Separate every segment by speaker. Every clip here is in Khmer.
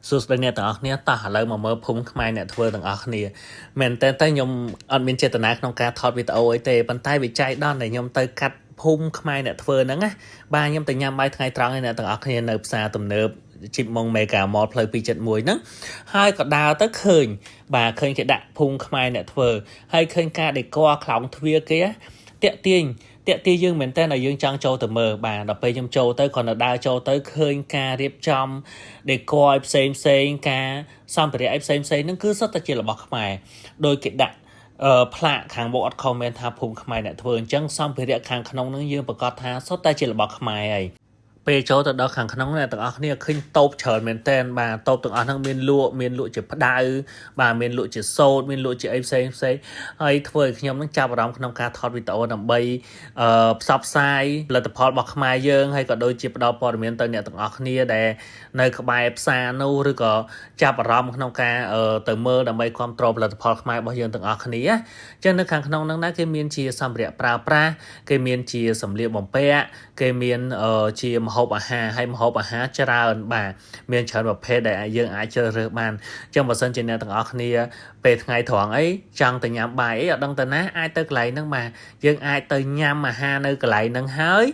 Speaker 1: សួស្តីអ្នកទាំងអស់គ្នាតោះឥឡូវមកមើលភូមិខ្មែរអ្នកធ្វើទាំងអស់គ្នាមែនតើតែខ្ញុំអត់មានចេតនាក្នុងការថតវីដេអូអីទេប៉ុន្តែវិច័យដល់ដែលខ្ញុំទៅកាត់ភូមិខ្មែរអ្នកធ្វើហ្នឹងណាបាទខ្ញុំទៅញ៉ាំបាយថ្ងៃត្រង់ឯអ្នកទាំងអស់គ្នានៅផ្សារទំនើបជីបម៉ុងមេហ្គាម៉លផ្លូវ271ហ្នឹងហើយក៏ដើរទៅឃើញបាទឃើញគេដាក់ភូមិខ្មែរអ្នកធ្វើហើយឃើញការដេកខ្លោងទ្វារគេតាក់ទាញតាក់ទាញយើងមែនតើឲ្យយើងចង់ចូលទៅមើលបាទដល់ពេលខ្ញុំចូលទៅគ្រាន់តែដើរចូលទៅឃើញការរៀបចំដេកឲ្យផ្សេងផ្សេងការសម្ភារៈអីផ្សេងផ្សេងហ្នឹងគឺសុទ្ធតែជារបស់ខ្មែរដោយគេដាក់អឺផ្លាកខាងមុខអត់ខុសមែនថាភូមិខ្មែរអ្នកធ្វើអញ្ចឹងសម្ភារៈខាងក្នុងហ្នឹងយើងប្រកាសថាសុទ្ធតែជារបស់ខ្មែរហើយពេលចូលទៅដល់ខាងក្នុងអ្នកទាំងអស់គ្នាឃើញតូបច្រើនមែនតើបាទតូបទាំងអស់ហ្នឹងមានលក់មានលក់ជាផ្ដៅបាទមានលក់ជាសូត្រមានលក់ជាអីផ្សេងផ្សេងហើយធ្វើឲ្យខ្ញុំនឹងចាប់អារម្មណ៍ក្នុងការថតវីដេអូដើម្បីអឺផ្សព្វផ្សាយផលិតផលរបស់ខ្មែរយើងហើយក៏ដូចជាផ្ដល់ព័ត៌មានទៅអ្នកទាំងអស់គ្នាដែលនៅក្បែរផ្សារនោះឬក៏ចាប់អារម្មណ៍ក្នុងការទៅមើលដើម្បីគ្រប់គ្រងផលិតផលខ្មែររបស់យើងទាំងអស់គ្នាអញ្ចឹងនៅខាងក្នុងហ្នឹងដែរគេមានជាសម្ភារៈប្រើប្រាស់គេមានជាសម្លៀកបំពាក់គេមានជាម្ហូបអាហារហើយម្ហូបអាហារច្រើនបាទមានច្រើនប្រភេទដែលយើងអាចជ្រើសរើសបានអញ្ចឹងបើសិនជាអ្នកទាំងអស់គ្នាពេលថ្ងៃត្រង់អីចង់ទៅញ៉ាំបាយអីអត់ដឹងទៅណាអាចទៅកន្លែងហ្នឹងបាទយើងអាចទៅញ៉ាំអាហារនៅកន្លែងហ្នឹងហើយ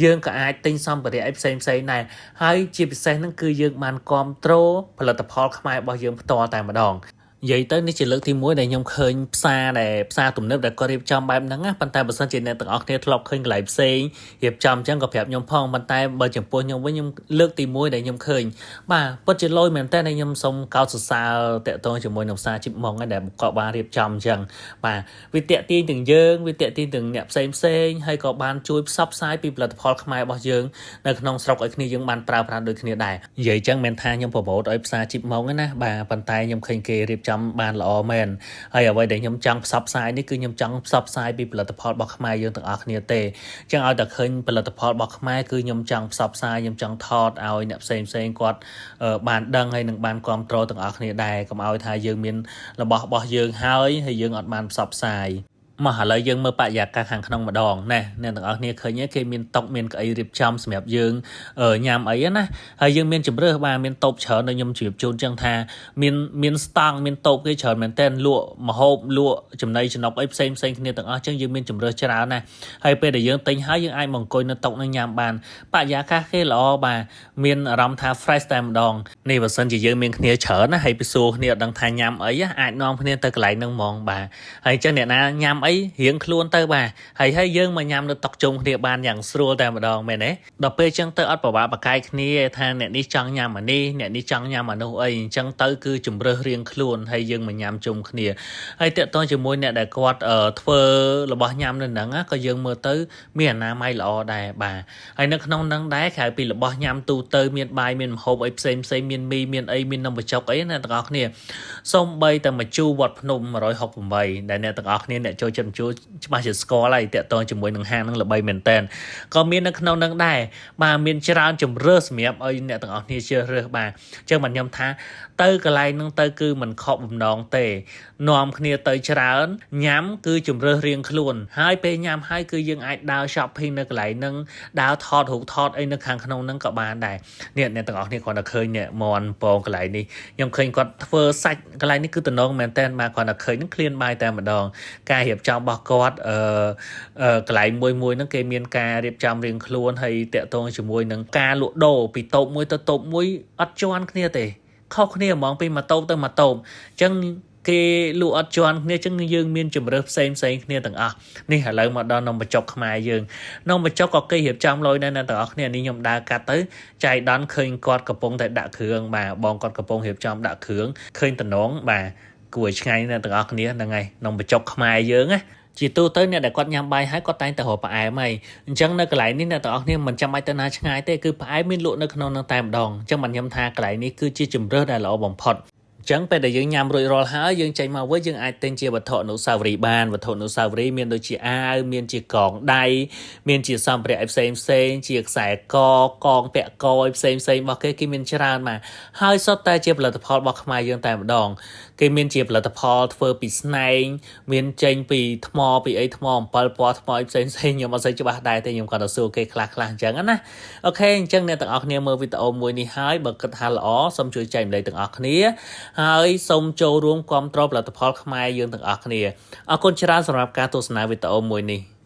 Speaker 1: យើងក៏អាចទិញសម្ភារៈអីផ្សេងផ្សេងដែរហើយជាពិសេសហ្នឹងគឺយើងបានគ្រប់គ្រងផលិតផលខ្មែររបស់យើងផ្ទាល់តែម្ដងនិយាយទៅនេះជាលើកទី1ដែលខ្ញុំឃើញផ្សារដែលផ្សារទំនើបដែលគាត់រៀបចំបែបហ្នឹងណាប៉ុន្តែបើសិនជាអ្នកទាំងអស់គ្នាធ្លាប់ឃើញកន្លែងផ្សេងរៀបចំអញ្ចឹងក៏ប្រាប់ខ្ញុំផងប៉ុន្តែបើចំពោះខ្ញុំវិញខ្ញុំលើកទី1ដែលខ្ញុំឃើញបាទពិតជាលយមែនតើខ្ញុំសូមកោតសរសើរតាក់ទងជាមួយនឹងផ្សារជីបម៉ុងដែលគាត់បានរៀបចំអញ្ចឹងបាទវាតាក់ទាញទាំងយើងវាតាក់ទាញទាំងអ្នកផ្សេងផ្សេងហើយក៏បានជួយផ្សព្វផ្សាយពីផលិតផលខ្មែររបស់យើងនៅក្នុងស្រុកឲ្យគ្នាយើងបានប្រើប្រាស់ដូចគ្នាដែរនិយាយអញ្ចឹងមិនថាខ្ញុំ promote ឲ្យផ្សារជីបម៉ុងទេណាបាទប៉ុន្តែខ្ញុំឃើញគេរៀបចំបានល្អមែនហើយអ្វីដែលខ្ញុំចង់ផ្សព្វផ្សាយនេះគឺខ្ញុំចង់ផ្សព្វផ្សាយពីផលិតផលរបស់ខ្មែរយើងទាំងអស់គ្នាទេអញ្ចឹងឲ្យតែឃើញផលិតផលរបស់ខ្មែរគឺខ្ញុំចង់ផ្សព្វផ្សាយខ្ញុំចង់ថតឲ្យអ្នកផ្សេងផ្សេងគាត់បានដឹងហើយនឹងបានគ្រប់គ្រងទាំងអស់គ្នាដែរកុំឲ្យថាយើងមានរបស់របស់យើងហើយហើយយើងអត់បានផ្សព្វផ្សាយមកឥឡូវយើងមើលបរិយាកាសខាងក្នុងម្ដងណាអ្នកទាំងអស់គ្នាឃើញគេមានតុមានកៅអីរៀបចំសម្រាប់យើងញ៉ាំអីណាហើយយើងមានជំរើសបាទមានតូបច្រើនដូចខ្ញុំជ្រាបជូនចឹងថាមានមានស្តង់មានតូបគេច្រើនមែនតើលក់ម្ហូបលក់ចំណីចំណុកអីផ្សេងផ្សេងគ្នាទាំងអស់ចឹងយើងមានជំរើសច្រើនណាស់ហើយពេលដែលយើងទិញហើយយើងអាចមកអង្គុយនៅតុនឹងញ៉ាំបានបរិយាកាសគេល្អបាទមានអារម្មណ៍ថា fresh តែម្ដងនេះបើសិនជាយើងមានគ្នាច្រើនណាហើយពិសួរគ្នាអត់ដឹងថាញ៉ាំអីអាចនាំគ្នាទៅកន្លែងហ្នឹងហ្មងបាទហើយចឹងអ្នកណាញ៉ាំអីរៀងខ្លួនទៅបាទហើយហើយយើងមកញ៉ាំនៅតុជុំគ្នាបានយ៉ាងស្រួលតែម្ដងមែនទេដល់ពេលចឹងទៅអត់ប្របាក់បកាយគ្នាថាអ្នកនេះចង់ញ៉ាំអានេះអ្នកនេះចង់ញ៉ាំអានោះអីអញ្ចឹងទៅគឺជំរើសរៀងខ្លួនហើយយើងមកញ៉ាំជុំគ្នាហើយតាក់ទងជាមួយអ្នកដែលគាត់ធ្វើរបស់ញ៉ាំនៅហ្នឹងក៏យើងមើលទៅមានអនាម័យល្អដែរបាទហើយនៅក្នុងហ្នឹងដែរក្រៅពីរបស់ញ៉ាំទូទៅមានបាយមានម្ហូបអីផ្សេងផ្សេងមានមីមានអីមាននំបញ្ចុកអីណាទាំងអស់គ្នាសូម្បីតែម្ជូរវត្តភ្នំ168ដែលអ្នកទាំងអស់គ្នាអ្នកចូលចិត្តម្ជូរច្បាស់ជាស្គាល់ហើយតាក់ទងជាមួយនឹងហាងហ្នឹងល្បីមែនតើក៏មាននៅក្នុងហ្នឹងដែរបាទមានច្រើនជំរើសសម្រាប់ឲ្យអ្នកទាំងអស់គ្នាជ្រើសរើសបាទអញ្ចឹងបាទខ្ញុំថាទៅកន្លែងហ្នឹងទៅគឺមិនខកបំណងទេនាំគ្នាទៅច្រើនញ៉ាំគឺជំរើសរៀងខ្លួនហើយពេលញ៉ាំហើយគឺយើងអាចដើរ shopping នៅកន្លែងហ្នឹងដើរថតរូបថតអីនៅខាងក្នុងហ្នឹងក៏បានដែរនេះអ្នកទាំងអស់គ្នាគ្រាន់តែឃើញនេះមន់ពងកន្លែងនេះខ្ញុំឃើញគាត់ធ្វើសាច់កន្លែងនេះគឺតំណងមែនតើបាទគ្រាន់តែឃើញហ្នឹងឃ្លានបាយតែម្ដងការរៀបចំរបស់គាត់អឺកន្លែងមួយមួយហ្នឹងគេមានការរៀបចំរៀងខ្លួនហើយតាក់ទងជាមួយនឹងការលក់ដូរពីតូបមួយទៅតូបមួយអត់ជាន់គ្នាទេខុសគ្នាហ្មងពីមួយតូបទៅមួយតូបអញ្ចឹងគេលក់អត់ជាន់គ្នាអញ្ចឹងយើងមានជំរើសផ្សេងផ្សេងគ្នាទាំងអស់នេះឥឡូវមកដល់នំបញ្ចុកខ្មែរយើងនំបញ្ចុកក៏គេរៀបចំលយដែរអ្នកទាំងអស់គ្នានេះខ្ញុំដើរកាត់ទៅចៃដន្យឃើញគាត់កំពុងតែដាក់គ្រឿងបាទបងគាត់កំពុងរៀបចំដាក់គ្រឿងឃើញតំណងបាទគួរឲ្យឆ្ងាញ់អ្នកទាំងអស់គ្នាហ្នឹងហើយនំបញ្ចុកខ្មែរយើងណាជាទូទៅអ្នកដែលគាត់ញ៉ាំបាយហើយគាត់តែងតែរកផ្អែមហើយអញ្ចឹងនៅកន្លែងនេះអ្នកទាំងអស់គ្នាមិនចាំបាច់ទៅណាឆ្ងាយទេគឺផ្អែមមានលក់នៅក្នុងនឹងតែម្ដងអញ្ចឹងបានខ្ញុំថាកន្លែងនេះគឺជាជំរើសដែលល្អបំផុត អញ្ចឹងពេលដែលយើងញ៉ាំរួចរាល់ហើយយើងចេញមកវិញយើងអាចទិញជាវត្ថុអនុស្សាវរីយ៍បានវត្ថុអនុស្សាវរីយ៍មានដូចជាអាវមានជាកងដៃមានជាសម្ភារៈផ្សេងផ្សេងជាខ្សែកកងពាក់កយផ្សេងផ្សេងរបស់គេគេមានច្រើនមកហើយសុទ្ធតែជាផលិតផលរបស់ខ្មែរយើងតែម្ដងគេមានជាផលិតផលធ្វើពីស្នែងមានចេញពីថ្មពីអីថ្មអំពិលពណ៌ថ្មអីផ្សេងផ្សេងខ្ញុំអត់សូវច្បាស់ដែរទេខ្ញុំគាត់ទៅសួរគេខ្លះខ្លះអញ្ចឹងណាOK អញ្ចឹងអ្នកទាំងអស់គ្នាមើលវីដេអូមួយនេះហើយបើគិតថាល្អសូមជួយចែករំលែកទាំងអស់គ្នាហើយសូមចូលរួមគាំទ្រផលិតផលខ្មែរយើងទាំងអស់គ្នាអរគុណច្រើនសម្រាប់ការទស្សនាវីដេអូមួយនេះ។